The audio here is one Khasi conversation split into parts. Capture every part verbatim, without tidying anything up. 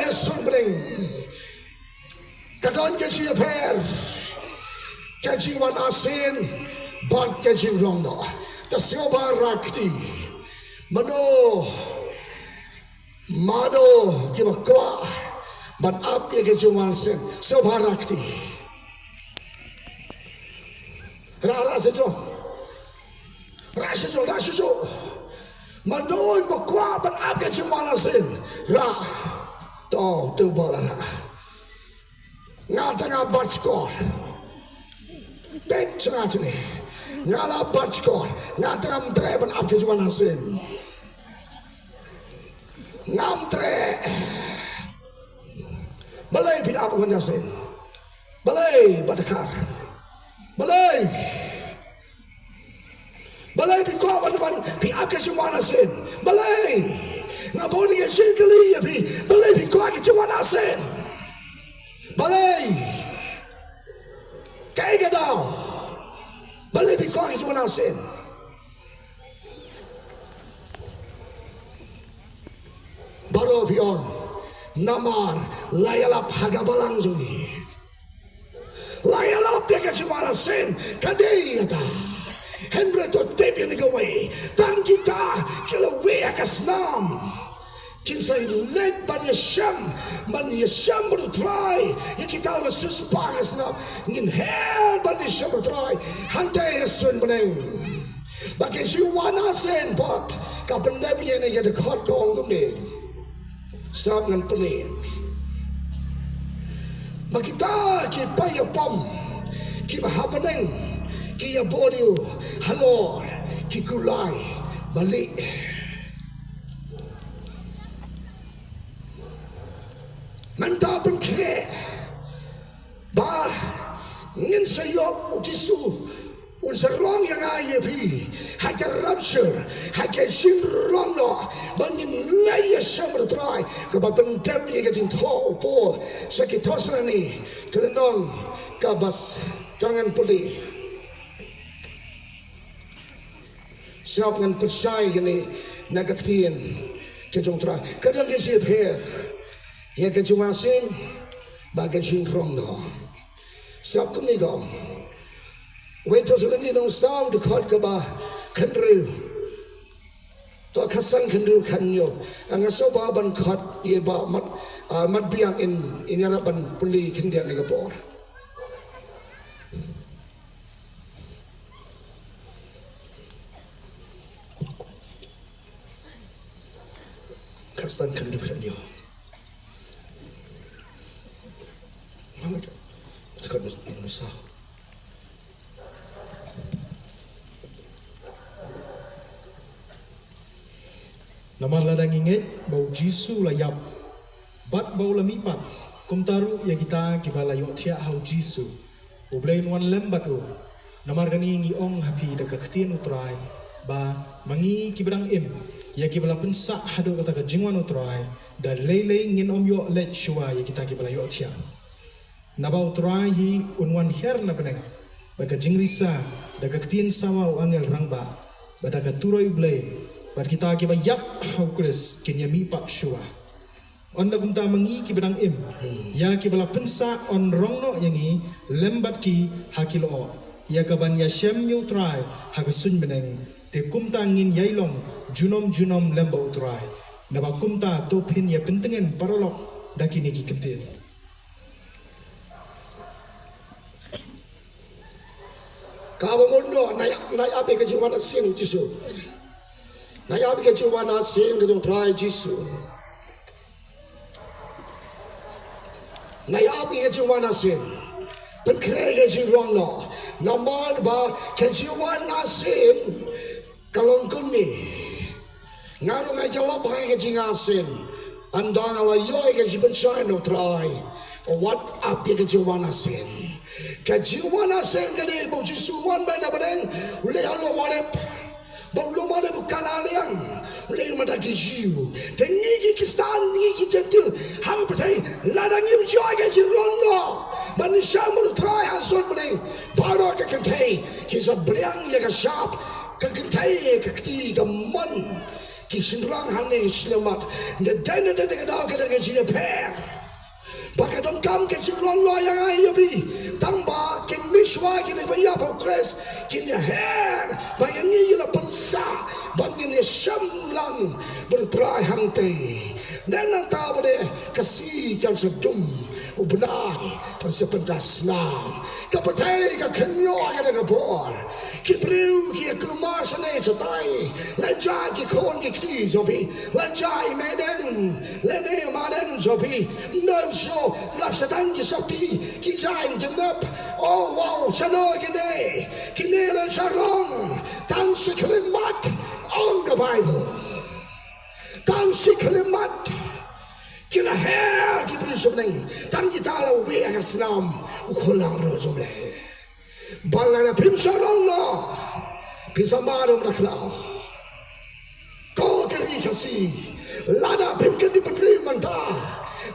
Suiñ bneng. Ka don ka jingïapher ka jingwan arsien bad ka jingrong noh. Te sngewbha rah kti. Mano, mano kiba kwah ban ap ïa ka jingwan arsien, sngewbha rah kti. Rah, rah sha jrong. Rah sha jrong, rah sha jrong. Mano ba kwah ban ap ka jingwan arsien, rah. To, to ba la rah. Nga tang nga bat skor. Tek sha nga jong ngi. Nga la bat skor. Nga tang ngam treh ban ap ka jingwan arsien. Ngam treh. Balei phi ap ka jingwan arsien? Balei ba dkhar? Balei? Balei phi kwah ban, ban phi ap ka jingwan arsien? Balei? Nga bun ïa ka jingkylli ïa phi. Balei phi kwah ka jingwan arsien? Balei? Kaei ka daw? Balei phi kwah ka jingwan arsien? Baroh phi ong, namar la ïalap ha ka balang jong ngi. La ïalap ïa ka jingwan arsien ka dei kata. Hynrei to tip ïa kane kawei, tang kita ki la wei ha ka snam kin sa leit ban ïashem, ban ïashem bad U Trai. Ïa kita la siewspah ha ka snam, ngin her ban ïashem bad U Trai hangta ha suiñ bneng. Ba ka jingwan arsien pat ka pyndep ïa kane ka dkhot, ka ong kumne. Sngap, ngan pule. Ba kita ki paid ïapom kiba ha bneng ki ïabud ïa u halor ki kulai balieh. Mynta pynkhreh ba ngin sa ïoh, U Jisu un sa rong ïa nga ïa phi ha ka rapture, ha ka jingrong noh, ba ngin leit ïashem bad U Trai. Kaba pyndep ïa ka jingthoh u Paul sha ki Thessaloni, ka lynnong kaba s-, to ngan pule. Sngap, ngan pynshai kane na ka ktien ka jong U Trai. Ka don ka jingïapher ïa ka jingwan arsien bad ka jingrong noh. Sngap kumne ka ong. Wei Thessaloni lynnong saw, dkhot kaba khathynriew. To khatsan, khathynriew, khathynñiew. Nga sngewbha ban khot ïa i Bah Mat, ah, Mat Biang, in, in ïarap ban pule khyndiat ha kane ka por. Khatsan, khathynriew, khathynñiew. Nga, nga, nga, nga, Namar lada ngi ngeit ba U Jisu u la ïap bad ba u la mihpat, kumta ruh ïa kita kiba la ïohthiah ha U Jisu, U Blei un wan lem bad u. Namar kane ngi ong ha phi da ka ktien U Trai, ba ma ngi kiba dang im, ïa kiba la pynsah haduh kata ka jingwan U Trai, da lei lei ngin ym ïoh leit shuwa ïa kita kiba la ïohthiah. Naba U Trai hi un wan hiar na bneng bad ka jingrisa, da ka ktien sawa u angel rangbah, bad da ka turoi U Blei, bad kita kiba ïap ha U Khrist kin ïamihpat shuwa. Ynda kumta ma ngi kiba dang im, ïa kiba la pynsah yn rong noh ïa ngi lem bad ki ha ki lyoh, ïa kaban ïashem ïa U Trai ha ka suiñ bneng. Te kumta ngin ïai long junom junom lem bad U Trai. Naba kumta to phin ïa pyntngen paralok da kine ki kyntien. Kaba mut noh, nai, nai ap ïa ka jingwan arsien Jisu. Nai ap ïa ka jingwan arsien ka jong U Trai Jisu. Nai ap ïa ka jingwan arsien. Pynkhreh ïa ka jingrong noh. Namar ba ka jingwan arsien ka long kumne. Nga ruh nga ïalap ha ka jingarsien. Ynda nga la ïoh ïa ka jingpynshai na U Trai, wat ap ïa ka jingwan arsien. Ka jingwan arsien ka dei ba U Jisu u wan beit na bneng, u leit ha lum Olib. Ba u lum Olib u kylla liang, u leit mynta ki Jiw. Te ngi ki Khristan, ngi ki Jentil ha ka pyrthei, lada ngim ïoh ïa ka jingrong noh ban ïashem bad U Trai ha suiñ bneng, baroh ka kynthei ki sa bring ïa ka shap. Ka kynthei ka kti ka mon. Ki shynrang hangne ki shlem mat. Dei na dei ka daw ka dang ka jingïapher. Ba ka donkam ka jinglong lo ïa nga ïa phi. Tang ba kin mih shuwa kine ba ïap ha u Khrist kin ïaher ba ïa ngi ïa la pynsah ba ngin ïashem lang bad u Trai hangtei. Dei nangta ba dei ka sngi kan sa dum, u bnai kan sa pynta snam. Ka pyrthei ka khynñiuh ïa kane ka por. Ki briew ki ïa kulmar shane shatai. La jia ki khun ki kti jong phi. La jia i mehdeng lane i mahdeng jong phi. Ym don shuh, lap sa tang ki sopti ki jaiñ ki nep. Oh wow, shano kine? Kine la sarong tang shi khyllipmat, ong ka Baibl. Tang shi khyllipmat. Ki la her ki briew sha bneng. Tang kita la wei ha ka snam u Khun langbrot jong U Blei. Ba lada phim sarong noh, phin sa mad ym da khlaw. Ko ka ri Khasi, lada phim kyntiew bynriew mynta,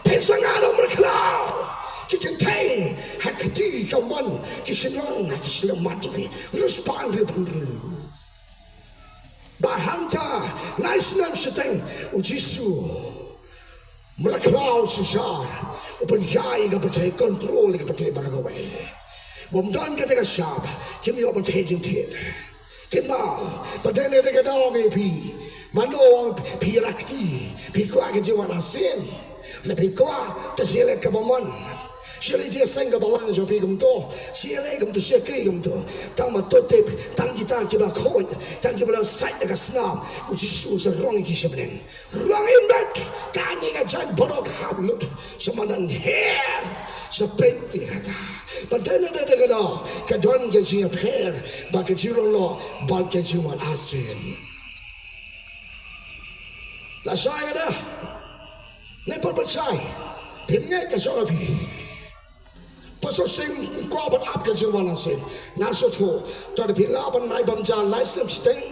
phin sa mad ym da khlaw. Ki kynthei ha kti kamon, ki shynrang ha ki shlem mat jong phi. Riewspah hynriew phew hynriew. Ba hangta lai snem shiteng u Jisu, mrad khlaw shisar, u pynïaid ïa ka pyrthei, control ïa ka pyrthei baroh kawei. Bym don kata ka shap, kim ïoh ban theh jingthied. Kynmaw, ba dei na kata ka daw ngi phi. Mano phi rakti, phi kwah ka jingwan arsien. Lada phi kwah, te shu leh kaba mon. Shu leh jingïaseng kaba lang jong phi kumto. Shu leh kumto, shu kri kumto. Tang ma to tip, tang kita kiba khuid, tang kiba la sait ïa ka snam. U Jisu u sa rong ïa ki sha bneng. Rong im bad kane ka jaiñ baroh ka hap lut. Sha man nang her. Sa peit ïa kata. Ba dei na dei ka daw, ka don ka jingïapher bad ka jinglong noh bad ka jingwan arsien. La shai ka da. Ne por ban shai. Phim ngeit ka shong ha phi. Pastor Sing kwah ban ap ka jingwan arsien. Nga sngewthuh. Te da phi lah ban nai bam ja lai snem shiteng.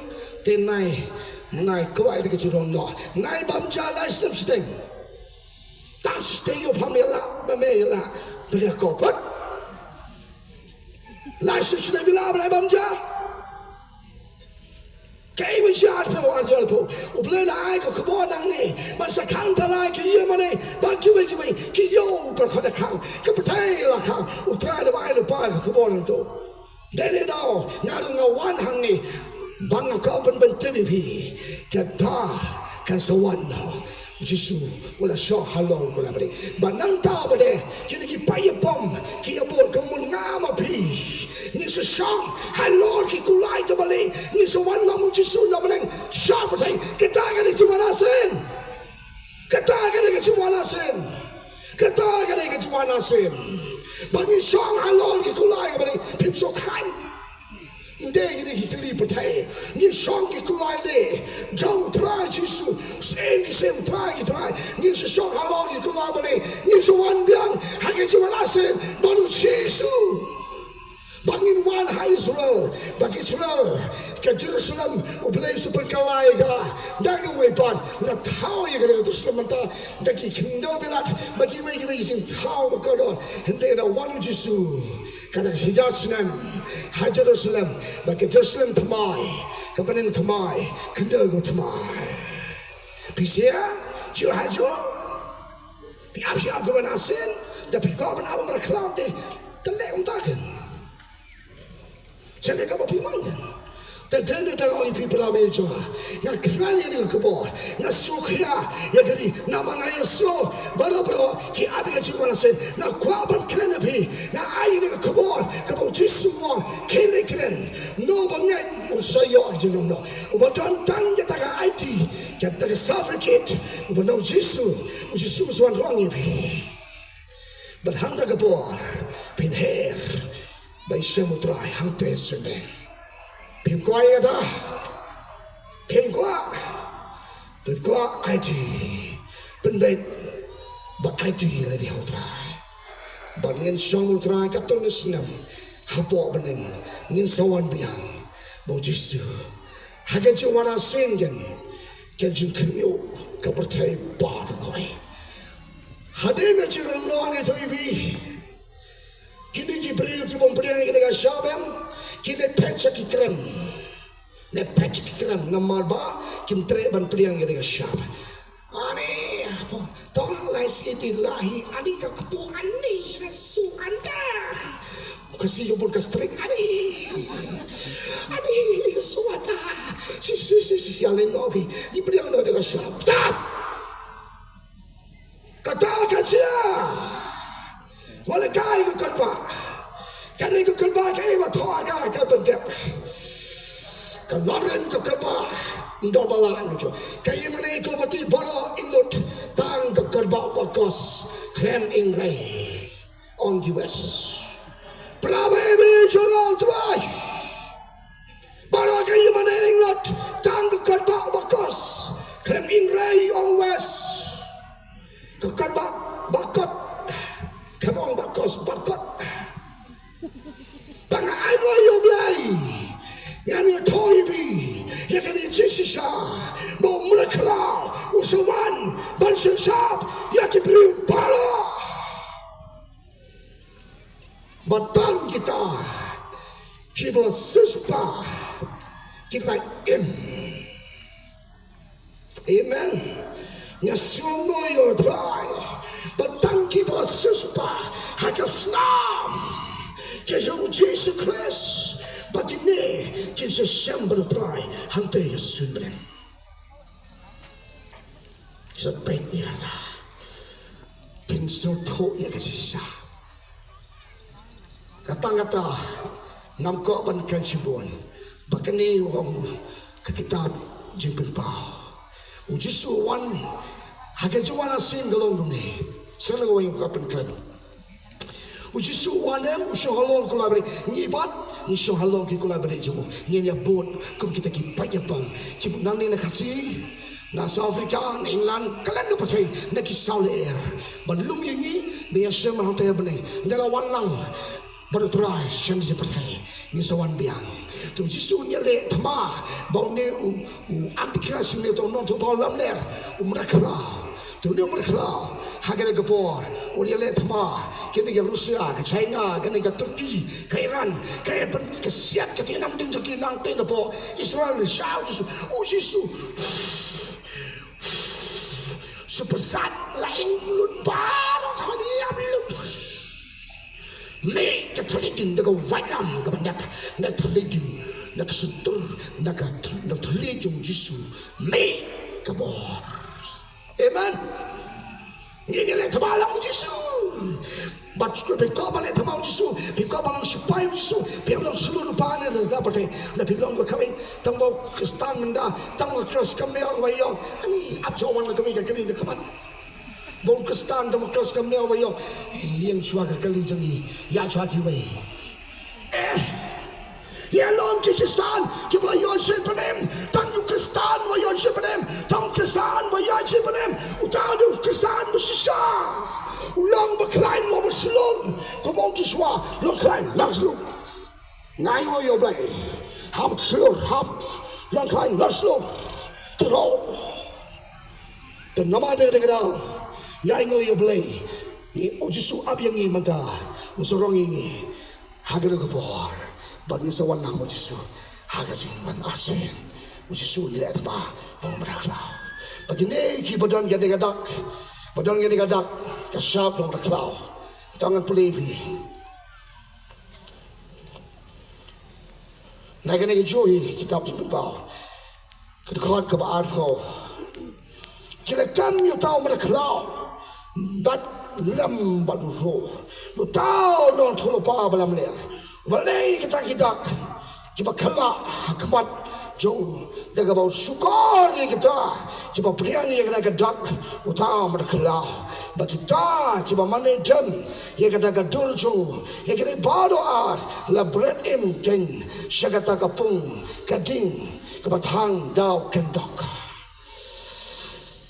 Te nai, nai kwah ïa ka jinglong noh. Nai bam ja lai snem shiteng. Tang shiteng ïoh pham ïa la, ba me ïa la. Ba ïa ko pat. Lai snem shiteng phi lah ban nai bam ja. Kaei ba shah arphew, arphew, arphew. U Blei la ai ka khubor nangne. Ban sa khang ta la ki ïa mane. Ba kiwei kiwei ki ïoh ka khot khang. Ka pyrthei la khang. U Trai la ai lypa ka khubor nangto. Dei dei daw nga ruh nga wan hangne. Ba nga kwah ban pyntip ïa phi. Kata kan sa wan noh. U Jisu u la shoh halor u Kalbari. Ba nangta ba dei kine ki paid ïapom ki ïabud ka mon nga ma phi. Ngin sa shong halor ki kulai kaba leh. Ngin sa wan lang u Jisu na bneng sha pyrthei. Kata ka dei ka jingwan arsien. Kata ka dei ka jingwan arsien. Kata ka dei ka jingwan arsien. Ba ngin shong halor ki kulai kaba leh. Phim sngewkhan. Ym dei kine ki kali pyrthei. Ngin shong ki kulai leh jong u Trai Jisu. Sngewsih ki sngewsih u Trai ki trai. Ngin sa shong halor ki kulai ba leh. Ngin sa wan biang ha ka jingwan arsien bad u Jisu. Ba ngin wan ha Israel. Ba ka Israel, ka Jerusalem, U Blei u sa pynkylla ïa ka da kawei pat. La thaw ïa ka da ka Jerusalem mynta da ki khyndew bilat. Ba kiwei kiwei ki jingthaw ba kordor. Hynrei da wan u Jisu. Kata ka shi hajar snem ha Jerusalem, ba ka Jerusalem thymmai, ka bneng thymmai, khyndew ka thymmai. Phi sngewthuh? Ju ha ju. Phi ap shi ap ka wan arsien, da phi kwah ban ap mrad khlaw te, te leh kumta kein. Sha ne kaba phi mon kein. Te dei na tang ong ïa phi para bangeit jong nga. Nga kren ïa kane ka khubor. Nga sngewkhia ïa kane. Namar nga ïohsngew baroh baroh ki ap ïa ka jingwan arsien. Nga kwah ban kren ïa phi. Nga ai ïa kane ka khubor kaba u Jisu u ong, khie leit kren. Uno uba ngeit un sa ïoh ka jinglong noh. Uba don tang kata ka aiti, kata ka certificate, uba ong u Jisu, u Jisu u sa wan rong ïa phi. Bad hangta ka por phin her ban ïashem u Trai hangta sha bneng. Phim kwah ïa kata? Phim kwah? Phim kwah? Aiti. Pynbeit bad aiti lade ha u Trai. Bad ngin shong u Trai katto katne snem hapoh bneng. Ngin sa wan biang bad u Jisu. Ha ka jingwan arsien kein, ka jingkhynñiuh ka pyrthei baroh kawei. Hadien ka jingryngkhlaiñ ïa ito i bi. Kine ki briew ki bym pdiang ïa kane ka shap em, ki leit phet sha ki krem. Ne pet ki kren namar ba kim treh ban pdiang ïa ka shap. Ani, to lai siti lahi, ani ka kpu ani na su anda. Ka si yo bun ka strik ani. Ani su anda. Si si si si ya le no ki. Ni pdiang no ka shap. Tap. Kata ka jia. Wala kai ka kyrpad. Kane ka kyrpad ka iwa thoa ka ka bendep. Ka norin ka kyrpad. Ndo bala nujo. Ka imane ko bati bala inut. Tang ka kyrpad bakos. Krem ingrei. On the west. Prabe be jolo trai. Bala ka imane inut. Tang ka kyrpad bakos. Krem ingrei on west. Ka kyrpad bakot. Come on, bakos, bakot. Ba nga ai nguh ïa U Blei. Ngan ïathuh ïa phi ïa kane ka jingshisha. Ba U Mrakhla u sa wan ban sngewsih ïa ki briew baroh. Ba tang kita kiba siewspah kita im. Amen. Nga sngewbha ïa U Trai. Ba tang kiba siewspah ha ka snam ka jong U Jisu Khrist. Ba kine kin sa shem bad U Trai hangta ïa ka suiñ bneng. Sa peit ïa kata. Phin sngewthuh ïa ka shisha. Kata kata ngam kwah ban kren shibun. Ba kane u ong ka kitab Jingpynpaw. U Jisu u wan ha ka jingwan arsien ka long kumne. Sa nga wan ka pynkren. U Jisu u wan em u shong halor ki kula bri. Ngi pat ngi shong halor ki kula bri jong u. Ngin ïa bud kum kita ki paid ïapang. Ki bud nangne na Khasi, na South Africa, na England, kylleng ka pyrthei, na ki saw lyer. Ban lum ïa ngi, ba ïa shem hangta ha bneng. Nda la wan lang bad U Trai sha kane ka pyrthei. Ngi sa wan biang. Te U Jisu un ïaleh thma ba une u, u Antichrist, une uto u nongthoh lamler, U Mrakhla. Te une U Mrakhla ha kane ka por un ïaleh thma, kane ka Russia, ka China, kane ka Turkey, ka Iran, ka Yapan, ka siat, ka Vietnam, ding jong ki nangta napoh Israel, sha U Jisu, U Jisu. Super sat la ing lut baroh ka ïam lut. Mih ka thylliej ding da ka waitlam kaba dep, na ka thylliej ding, na ka shyntur, na ka thy-, na ka thylliej jong U Jisu. Mih ka bor. Amen. Ngi ngi leh thma lang U Jisu. Bad phi kwah ban leh thma U Jisu, phi kwah ban long sipai U Jisu, phi long shlur lypa ne da pyrthei. La phi long ba kawei tang ba u Khristan mynta, tang ba u cross ka mel ba ïong. Ani ap jong wan la kawei ka kali na khmat. Ba u Khristan tang ba u cross ka mel ba ïong. Ïeng shuwa ka kali jong ngi. Ïa shuwa kiwei. Eh. Ïa long ki Khristan kiba ïoh jingpynim. Tang u Khristan ba ïoh jingpynim. Tang u Khristan ba ïoh jingpynim. Uta u dei u Khristan ba shisha. U long ba khlaiñ, long ba shlur. Kumba u Joshua, long khlaiñ, long shlur. Nga ai nguh ïa U Blei. Hap shlur, hap long khlaiñ, long shlur. Tyrwa. Te namar kata ka daw, nga ai nguh ïa U Blei. Ngi, U Jisu ap ïa ngi mynta. U sa rong ïa ngi. Ha kane ka por, bad ngi sa wan lang U Jisu ha ka jingwan arsien. U Jisu u leh thma ba U Mrakhla. Bad kine kiba don kane ka dak, ba don kane ka dak, ka shap U Mrakhla. Tang ngan pule ïa phi na kane ka jong i kitab Jingpynpaw. Ka dkhot kaba arphew. Ki la kem ïa uta u mrakhla bad lem bad u ruh. Uta u nongïathuhlypa ba lamler uba leh ïa kita ki dak kiba khlaiñ ha khmat jong u, da kaba u shukor ïa kita kiba pdiang ïa kata ka dak, uta u mrakhla. Bad kita kiba mane dem ïa kata ka dur jong u, ïa kine baroh ar la bret im keiñ sha kata ka pung ka ding kaba thang da u kyndok.